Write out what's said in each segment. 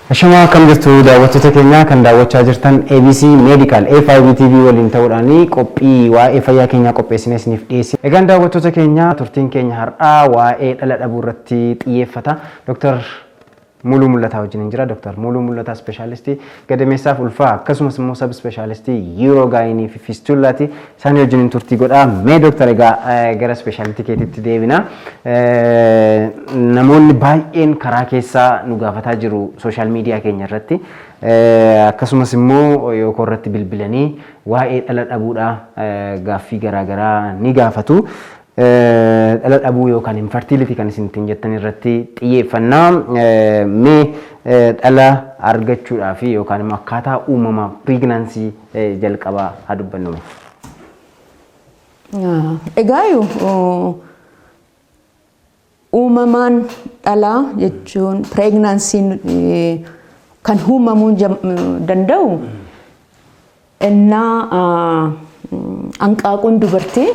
Ashamaa, akkam jirtu daawwattoota keenya? Kan daawwachaa jirtan ABC Medical FIB TV waliin ta'uudhaan qophii waa'ee fayyaa keenyaa qopheessinee isiniif dhiyeessina. Egaan daawwattoota keenya, turtiin keenya har'aa waa'ee dhala dhabuu irratti xiyyeeffata. Dr. Muluu Mul'ataa wajjin jira. Dr. Muluu Mul'ataa ispeeshaalistii gadameessaaf ulfaa, akkasumas immoo sub specialistii urogynii fi fistulaati. Isaanii wajjin turtii godhaa. Mee dooktar, egaa gara ispeeshaalistii keetitti deebina. Namoonni baay'een karaa keessaa nu gaafataa jiru social media keenya irratti. Akkasumas immoo yookoo irratti bilbilanii waa'ee dhala dhabuudhaa gaaffii garaagaraa ni gaafatu. Dhala dhabuu yookaan infertility kan isin ittiin jettan irratti xiyyeeffannaa. Mee dhala argachuudhaaf yookaan immoo akkaataa uumama pregnancy jalqabaa haa dubbannu. Egaa uumamaan dhalaa jechuun pregnancyn kan uumamuu danda'u innaa hanqaaquun dubartii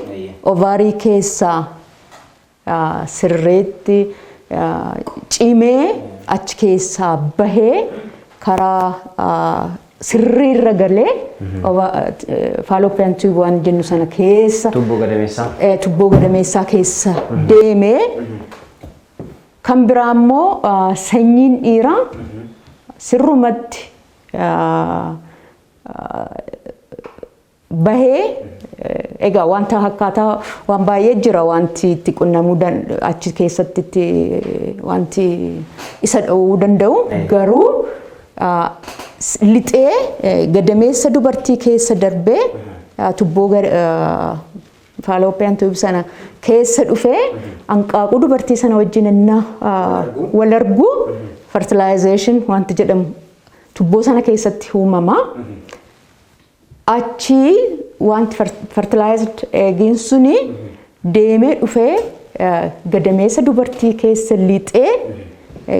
ovary keessaa sirreetti cimee achi keessaa bahee karaa sirriirra galee fallopian tube waan jennu sana keessa, Tuubboo gadameessaa. Tubboo gadameessaa keessa deemee, kan biraa immoo sanyiin dhiiraa sirrumatti bahee, egaa wanta akkaataa waan baay'ee jira, wanti itti qunnamuu achi keessatti itti wanti isa dhowwuu danda'u, garuu lixee gadameessa dubartii keessa darbee tubboo fallopian tube sana keessa dhufee hanqaaquu dubartii sana wajjin innaa wal argu, fertilization wanti jedhamu tubboo sana keessatti uumama. Achi wanti fertilized eggiin suni deemee dhufee gadameessa dubartii keessa lixee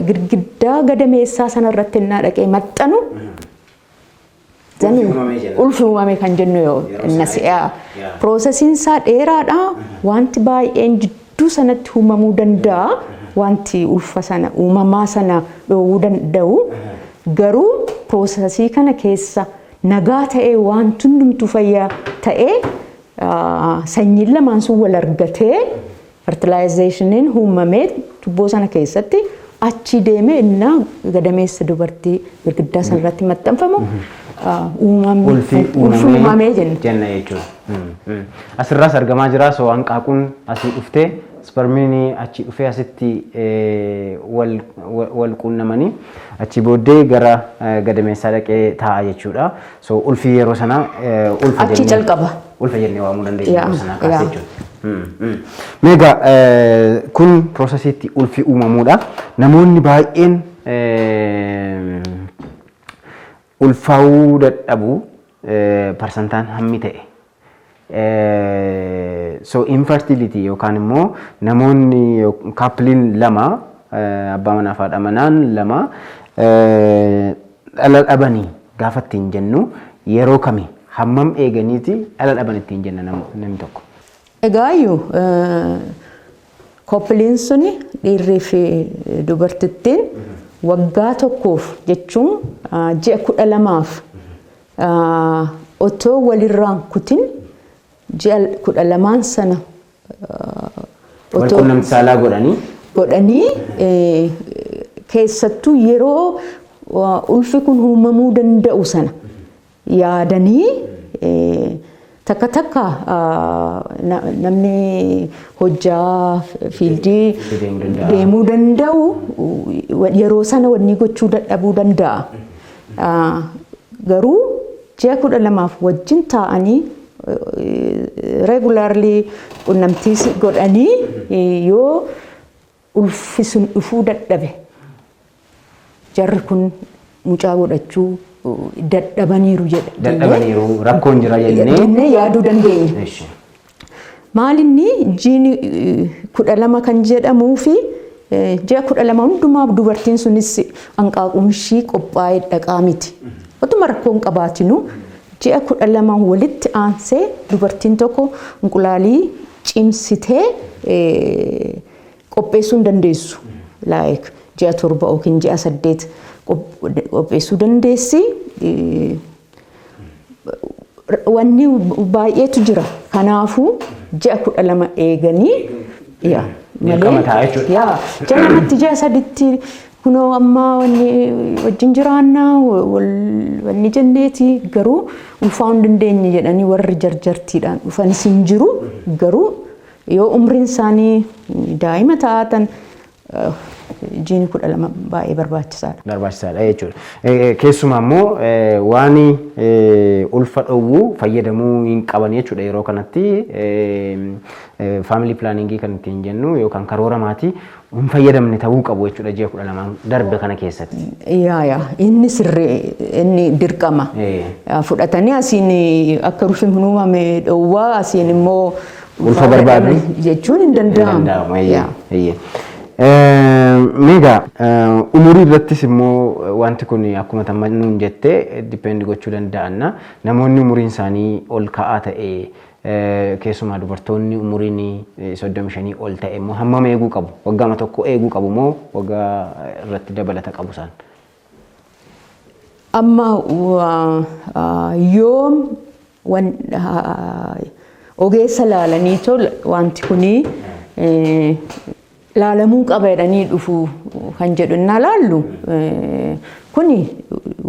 girgiddaa gadameessaa sana irratti innaa dhaqee maxxanu, ulfi uumame kan jennu yoo inna si'a. Processiin isaa dheeraadha. Wanti baay'een jidduu sanatti uumamuu danda'a. Wanti ulfa sana uumamaa sana dhoowwuu danda'u. Garuu processii kana keessa nagaa ta'ee, wanti hundumtuu fayyaa ta'ee, sanyiin lamaan sun wal argatee, fertilizationiin uumamee tubboo sana keessatti achi deemee innaa gadameessa dubartii girgiddaa sana irratti maxxanfamu, uumamni Ulfi uumamee jenna. Jenna jechuudha. Asirraas argamaa jira. So hanqaaquun asii dhuftee, spermiin achi dhufee, asitti wal quunnamanii achi booddee gara gadameessaa dhaqee taa'a jechuudha. So ulfi yeroo sana ulfa Achi calqaba. Ulfa jennee waamuu dandeenya yeroo sanaa kaasee jechuudha. Meegaa kun processiitti ulfi uumamuudha. Namoonni baay'een ulfaa'uu dadhabu parsantaan hammi ta'e. So infertility yookaan immoo namoonni coupleiin lama, abbaa manaa fi haadha manaan lama dhala dhabanii gaafa ittiin jennu yeroo kami, hammam eeganiiti dhala dhaban ittiin jenna namni tokko? Egaayyuu coupleiin suni, dhiirrii fi dubartittiin, waggaa tokkoof jechuun ji'a 12f otoo walirraan kutin, ji'a 12n sana Wal quunnamtii saalaa godhanii godhanii, keessattuu yeroo ulfi kun uumamuu danda'u sana yaadanii, takka takka namni hojjaa fieldii deemuu danda'u yeroo sana wanni gochuu dadhabuu danda'a. Garuu ji'a 12f wajjin taa'anii regularly qunnamtii godhanii yoo ulfi sun dhufuu dadhabe, jarri kun mucaa godhachuu dadhabaniiru jedha. Dadhabaniiru, rakkoon jira jennee jennee yaaduu dandeenya. Maalinni jiini 12 kan jedhamuu fi ji'a 12 hundumaaf dubartiin sunis hanqaaquun ishii qophaa'ee dhaqaa miti. Otuma rakkoon qabaatinu ji'a 12 walitti aansee dubartiin tokko inqulaalii cimsitee Qopheessuu hin dandeessu. Like ji'a 7 yookiin ji'a 8 qopheessuu dandeessi. Wanni baay'eetu jira. Kanaafuu ji'a 12 eeganii, yaa. Dirqama ta'a jechuudha. Yaa, ji'a 2tti, ji'a 3tti kunoo amma wanni wajjin jiraannaa wanni jenneeti, garuu ulfaa'uu hin dandeenye jedhanii warri jarjartiidhaan dhufanis hin jiru. Garuu yoo umriin isaanii daa'ima taatan, jiini 12 baay'ee barbaachisaadha. Barbaachisaadha jechuudha. Keessumaa immoo waan ulfa dhowwuu fayyadamuu hin qaban jechuudha. Yeroo kanatti family planningii kan ittiin jennu yookaan karoora maatii hin fayyadamne ta'uu qabu jechuudha ji'a 12n darbe kana keessatti. Yaa, inni sirrii, inni dirqama. Fudhatanii asiin akka ulfi hin uumame dhowwaa, asiin immoo ulfa barbaadu jechuun hin danda'amu. Yaa. Meegaa umurii irrattis immoo wanti kun akkuma tamma nuun jette depend gochuu danda'anna. Namoonni umuriin isaanii ol ka'aa ta'e, keessumaa dubartoonni umuriin 35 ol ta'e immoo hammam eeguu qabu? Waggaama tokko eeguu qabu moo waggaa irratti dabalata qabu isaan? Amma yoom ogeessa laalanii tol wanti kuni laalamuu qaba jedhanii dhufu kan jedhu innaa laallu, kuni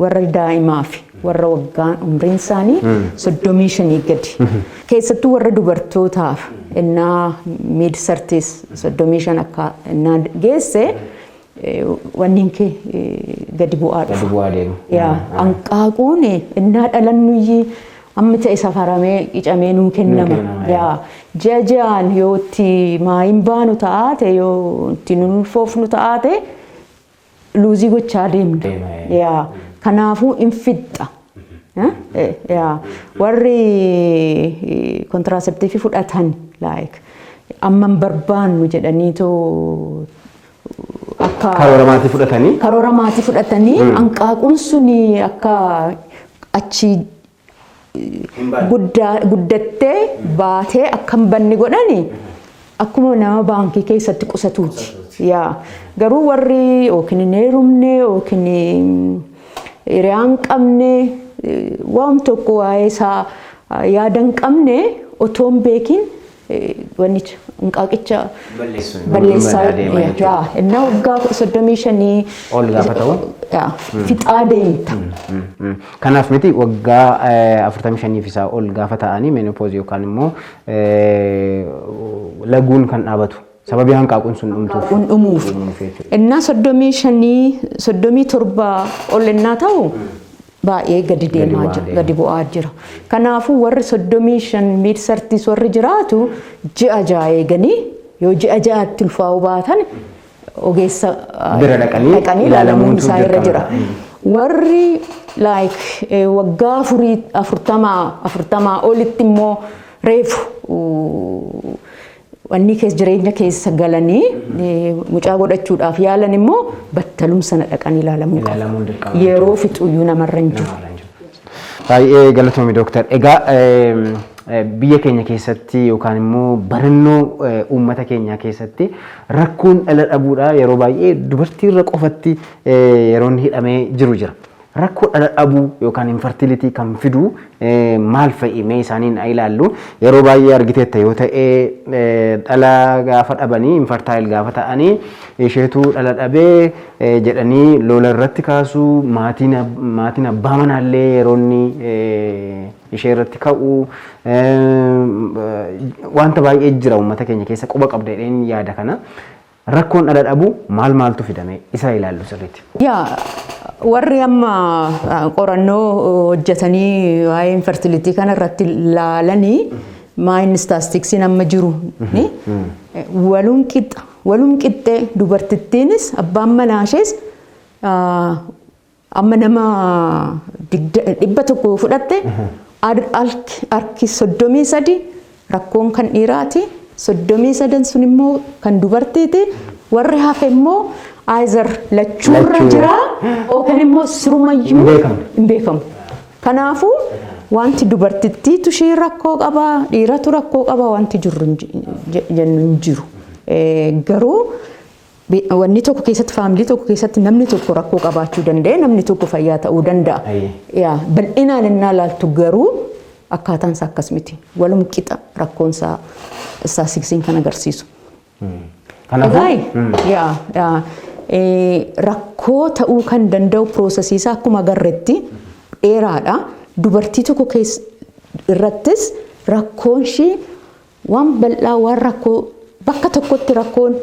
warra daa'imaa fi warra waggaan umriin isaanii 35 gadi. Keessattuu warra dubartootaaf innaa mid thirties, 35 akka innaa geesse, wanni kee gadi bu'aa dhufa. Gadi bu'aa deema. Yaa, hanqaaquun innaa dhalannuyyii amma ta'e safaramee qicamee nuu kennama. Yaa, ji'a ji'aan yoo itti maayin baanu ta'aate, yoo itti nun ulfoofnu ta'aate, lose gochaa deemna. Yaa, kanaafuu hin fixxa. Yaa, warri contraceptive fudhatan, like amma hin barbaannu jedhaniitoo akka karoora maatii fudhatanii karoora maatii fudhatanii, hanqaaquun suni akka achi guddattee baatee akka hin banne godhani, akkuma nama baankii keessatti qusatuuti. Yaa, garuu warri yookiin hin heerumne yookiin hiriyaa hin qabne, waan tokko waa'ee isaa yaada hin qabne, otoo hin beekin wannicha hanqaaqicha balleessaa. Yaa, innaa waggaa 35 ol gaafa ta'u yaa, fixaa deemta. Kanaaf miti waggaa 45 isaa ol gaafa ta'anii menopause yookaan immoo laguun kan dhaabatu sababii hanqaaquun sun dhumtuuf. Kun dhumuuf. Innaa 35, 37 ol innaa ta'u baay'ee gadi deemaa jira, gadi bu'aa jira. Kanaafuu warri 35, mid thirties warri jiraatu, ji'a 6 eeganii yoo ji'a 6tti ulfaa'uu baatan ogeessa bira dhaqanii ilaalamuun isaa irra jira. Warri like waggaa afurii 40, 40 olitti immoo reefu wanni keessa jireenya keessa galanii mucaa godhachuudhaaf yaalan immoo battalum sana dhaqanii ilaalamuu qabu. Yeroo fixuyyuu namarra hin jiru. Baay'ee galatoomi, dooktar. Egaa biyya keenya keessatti yookaan immoo barannoo uummata keenyaa keessatti rakkoon dhala dhabuudha yeroo baay'ee dubartiirra qofatti yeroo inni hidhamee jiru jira. Rakkoo dhala dhabuu yookaan infertility kan fidu maal fa'i? Mee isaaniin haa ilaallu. Yeroo baay'ee argiteetta yoo ta'e, dhala gaafa dhabanii, infertile gaafa ta'anii, isheetu dhala dhabee jedhanii lola irratti kaasuu, maatiin abbaa manaallee yeroo inni ishee irratti ka'u, wanta baay'ee jira uummata keenya keessa, quba qabda jedheen yaada kana. Rakkoon dhala dhabuu maal maaltu fidame? Isa ilaallu sirriitti. Yaa, warri amma qorannoo hojjetanii waa'ee infertility kana irratti laalanii, maayinni statisticsiin amma jiru walum qixa, walum qixxee dubartittiinis abbaan manaa ishees, amma nama 100 fudhatte, harki 33 rakkoon kan dhiiraati. 33 sun immoo kan dubartiiti. Warri hafe immoo either lachuurra jira yookaan immoo sirumayyuu hin beekamu. Kanaafuu wanti dubartittiitu ishee rakkoo qaba, dhiiratu rakkoo qaba wanti jirru jennu hin jiru. Garuu wanni tokko keessatti, family tokko keessatti namni tokko rakkoo qabaachuu danda'e, namni tokko fayyaa ta'uu danda'a. Yaa, bal'inaan innaa laaltu garuu akkaataan isaa akkas miti. Walum qixa rakkoon isaa statistiksiin kan agarsiisu. Kanaafuu Egaa yaa rakkoo ta'uu kan danda'u processii isaa akkuma agarretti dheeraadha. Dubartii tokko keessa irrattis rakkoon ishii waan bal'aa, waan rakkoo bakka tokkotti rakkoon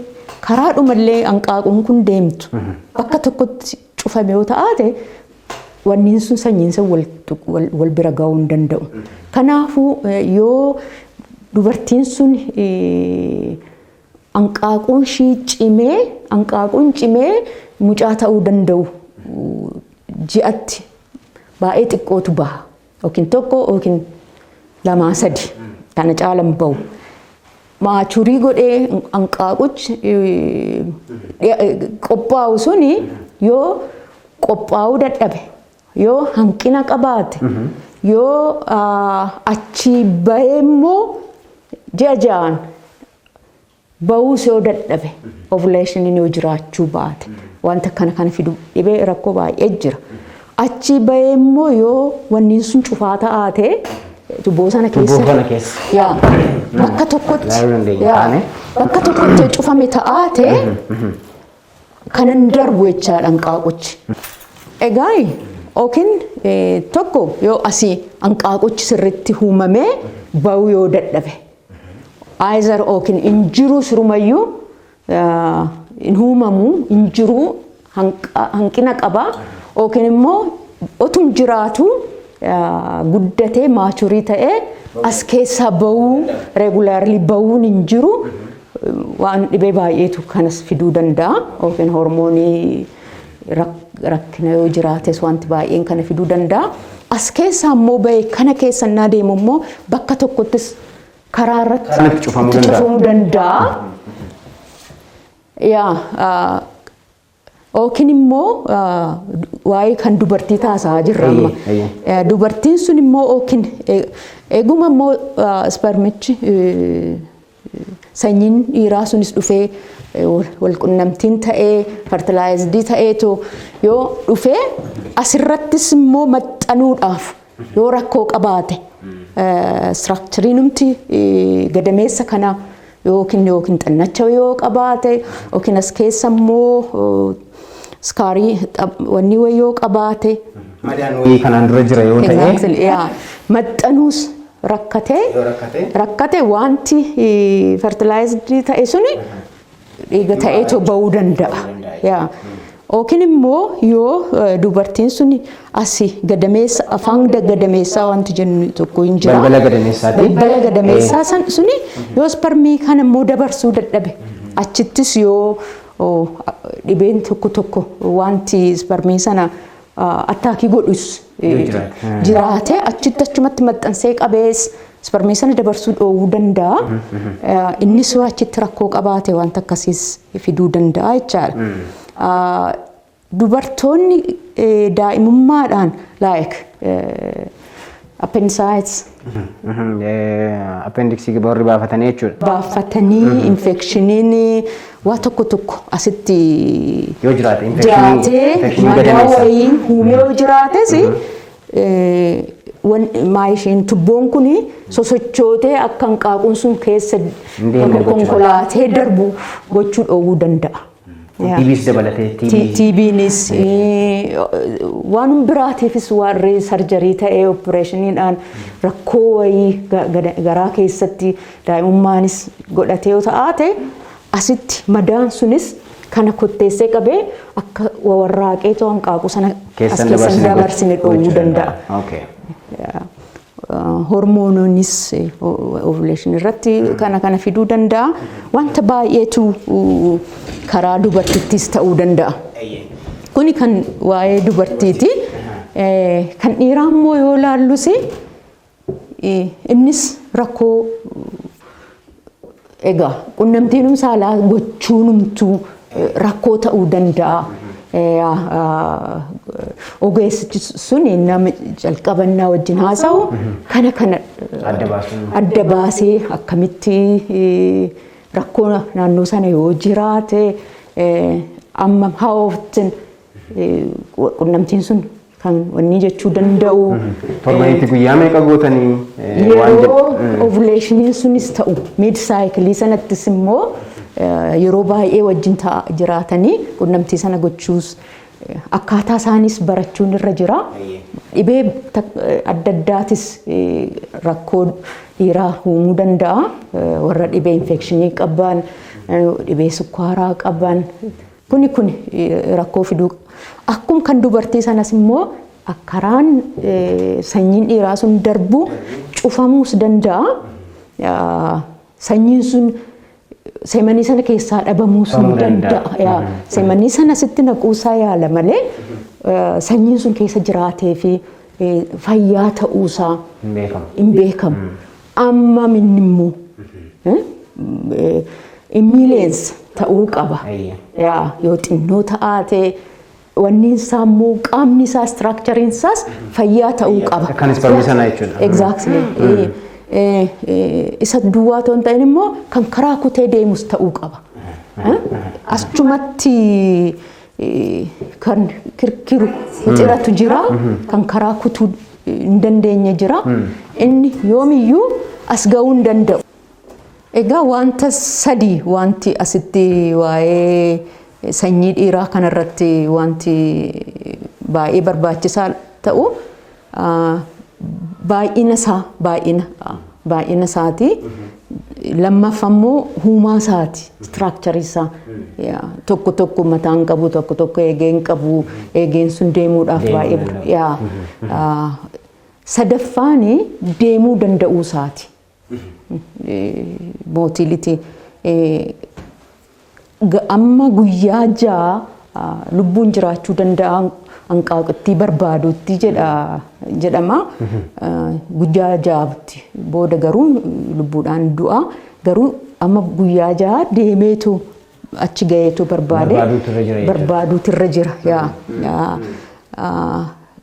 karaadhumallee hanqaaquun kun deemtu bakka tokkotti cufame yoo ta'aate, wanniin sun sanyiin sun wal bira ga'uu hin danda'u. Kanaafuu yoo dubartiin sun hanqaaquun ishii cimee, hanqaaquun cimee mucaa ta'uu danda'u ji'atti baay'ee xiqqootu baha. Yookiin tokko yookiin lamaa sadi kana caalan bahu. Mature godhee hanqaaquchi qophaa'u suni yoo qophaa'uu dadhabe, yoo hanqina qabaate, yoo achii bahee immoo ji'a 6n bahuus yoo dadhabe, ovulationiin yoo jiraachuu baate, wanta kana kana fidu dhibee rakkoo baay'ee jira. Achii bahee immoo yoo wanni sun cufaa ta'aate, tubboo sana keessa. Tubboo kana keessa. Yaa, bakka tokkotti. Ilaaluu dandeenya Yaa, taane. bakka tokkotti yoo cufame ta'aate kanan darbu jechaadha hanqaaquchi. Egaa yookiin tokko yoo asii hanqaaquchi sirriitti uumamee bahuu yoo dadhabe. Either yookiin hin jiru sirumayyuu, hin uumamu, hin jiru, hanqina qaba, yookiin immoo otum jiraatu guddatee mature ta'ee as keessaa bahuu, regularly bahuun hin jiru. Waan dhibee baay'eetu kanas fiduu danda'a, yookiin hormoonii rakkina yoo jiraates wanti baay'een kana fiduu danda'a. As keessaa immoo bahee kana keessa innaa deemu immoo bakka tokkottis karaa irratti Kanatti cufamuu danda'a. Cufamuu danda'a. Yaa, yookiin immoo waa'ee kan dubartii taasaa jirra amma. Dubartiin sun immoo yookiin eeguma immoo spermichi, sanyiin dhiiraa sunis dhufee walqunnamtiin ta'ee fertilized ta'eetu yoo dhufee asirrattis immoo maxxanuudhaaf yoo rakkoo qabaate, structureiinumti gadameessa kana yookiin xannacha yoo qabaate, yookiin as keessa immoo scarii wanni wayii yoo qabaate. Madaan wayii kanaan dura jira yoo ta'e. Exactly, yeah. Maxxanuus rakkatee Yoo rakkate. Rakkate, wanti fertilized ta'e suni dhiiga ta'eetu bahuu danda'a. Yaa. Yookiin immoo yoo dubartiin sun asii gadameessa, afaan gadameessaa wanti jennu tokko hin jira. Balbala gadameessaati. Balbala gadameessaa suni yoo spermii kana immoo dabarsuu dadhabe, achittis yoo dhibeen tokko tokko wanti spermii sana attack godhus Yoo jiraate. Jiraate, achitti achumatti maxxansee qabees spermii sana dabarsuu dhoowwuu danda'a. Innis yoo achitti rakkoo qabaate wanta akkasiis fiduu danda'a jechaadha. Dubartoonni daa'imummaadhaan like appendicitis Appendixii warri baafatanii jechuudha. Baafatanii infectioniin waa tokko tokko asitti Yoo jiraate jiraatee infectionii madaa gadameessaa. Wayii uumee yoo jiraates, maa isheen tubboon kun sosochootee akka hanqaaquun sun keessa Hin deemne gochuu konkolaatee darbu gochuu dhoowwuu danda'a. TBs dabalatee TB. TBnis waan biraatiifis warri surgery ta'ee operationiidhaan rakkoo wayii garaa keessatti daa'imummaanis godhatee yoo ta'aate, asitti madaan sunis kana kotteessee qabee akka warraaqee too hanqaaquu sana as Keessan keessan dabarsine dhoowwuu gochuu danda'a. Okay. Hormoonoonis ovulation irratti kana kana fiduu danda'a. Wanta baay'eetu karaa dubartittis ta'uu danda'a. Kuni kan waa'ee dubartiiti. Kan dhiiraa immoo yoo laallus innis rakkoo, egaa qunnamtiin saalaa gochuunumtuu rakkoo ta'uu danda'a. Ogeessichi suni nama jalqabannaa wajjin haasa'u kana kana Adda baasuun. Adda baasee akkamitti Rakkoo naannoo sana yoo jiraate, amma how often qunnamtiin sun kan wanni jechuu danda'u. Torbanitti guyyaa meeqa gootanii waan Yeroo jedhu. Ovulationiin sunis ta'u, mid cycle sanattis immoo yeroo baay'ee wajjin jiraatanii qunnamtii sana gochuus, akkaataa isaanis barachuun irra jira. Dhibee adda addaatis rakkoo dhiiraa uumuu danda'a. Warra dhibee infection qaban, dhibee sukkaaraa qaban, kuni rakkoo fiduu. Akkuma kan dubartii sanas immoo karaan sanyiin dhiiraa sun darbu cufamuus danda'a. Sanyiin sun semen sana keessaa dhabamuus ni danda'a. Semen sana sitti naquusaa yaala malee, sanyiin sun keessa jiraatee fi fayyaa ta'uusaa hin beekamu. Amma inni immoo millions ta'uu qaba. Yoo xinnoo ta'aate, wanni isaa immoo qaamni isaa, structureiin isaas fayyaa ta'uu qaba. Kan sperm sana jechuudha. Exactly. Isa duwwaa otoo hin ta'in immoo kan karaa kutee deemus ta'uu qaba. Achumatti kan kirkiru ciratu jira, kan karaa kutuu hin dandeenye jira. Inni yoomiyyuu as ga'uu hin danda'u. Egaa wanta sadii wanti asitti waa'ee sanyii dhiiraa kanarratti wanti baay'ee barbaachisaa ta'u baay'ina isaa, baay'ina isaati. Lammaffaa immoo huumaa isaati, structure isaa. Tokko tokko mataan qabu, tokko tokko eegeen qabu, eegeen sun deemuudhaaf baay'ee. Sadaffaan deemuu danda'uu isaati. Motility. Amma guyyaa 6 lubbuun jiraachuu danda'a hanqaaqittii barbaadutti jedhama. Guyyaa 6tti booda garuu lubbuudhaan du'a. Garuu amma guyyaa 6 deemeetu achi gaheetu barbaade Barbaaduutu irra jira.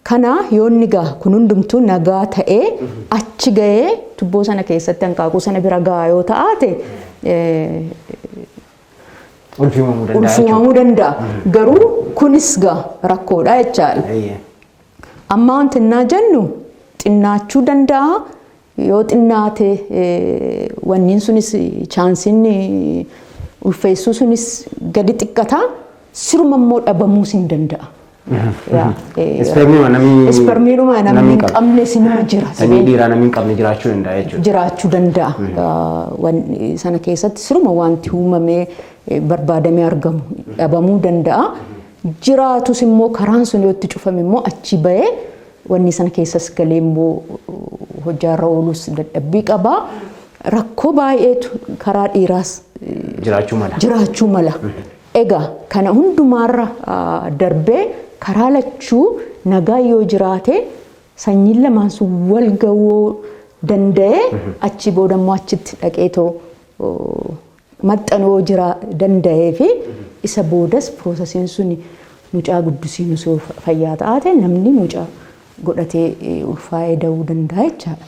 Kana yoo inni gaa kun hundumtuu nagaa ta'ee achi gahee tubboo sana keessatti hanqaaquu sana bira gahaa yoo ta'aate, Ulfi uumamuu danda'a. Ulfi uumamuu danda'a. Garuu kunis gaa rakkoodha jechaadha. Amma wanti innaa jennu xinnaachuu danda'a. Yoo xinnaate, wanniin sunis chanceiin ulfeessuu sunis gadi xiqqata. Siruma immoo dhabamuus hin danda'a. Spermiidhuma namni Spermiidhuma namni hin qabne sinuma jira. Sanyii dhiiraa namni hin qabne jiraachuu danda'a jechuudha. Jiraachuu danda'a. Sana keessatti siruma wanti uumamee barbaadamee argamu dhabamuu danda'a. Jiraatus immoo karaan sun yoo itti cufame immoo achi bahee wanni sana keessas galee immoo hojiirra oolus dadhabbii qaba. Rakkoo baay'eetu karaa dhiiraas jiraachuu mala. Jiraachuu mala. Egaa kana hundumaarra darbee karaa lachuu nagaa yoo jiraate, sanyiin lamaan sun wal ga'uu danda'ee, achi booda immoo achitti dhaqeetoo maxxanoo jira danda'ee fi isa boodas processiin sun mucaa guddisiin osoo fayyaa taate, namni mucaa godhatee ulfaa'ee da'uu danda'a jechaadha.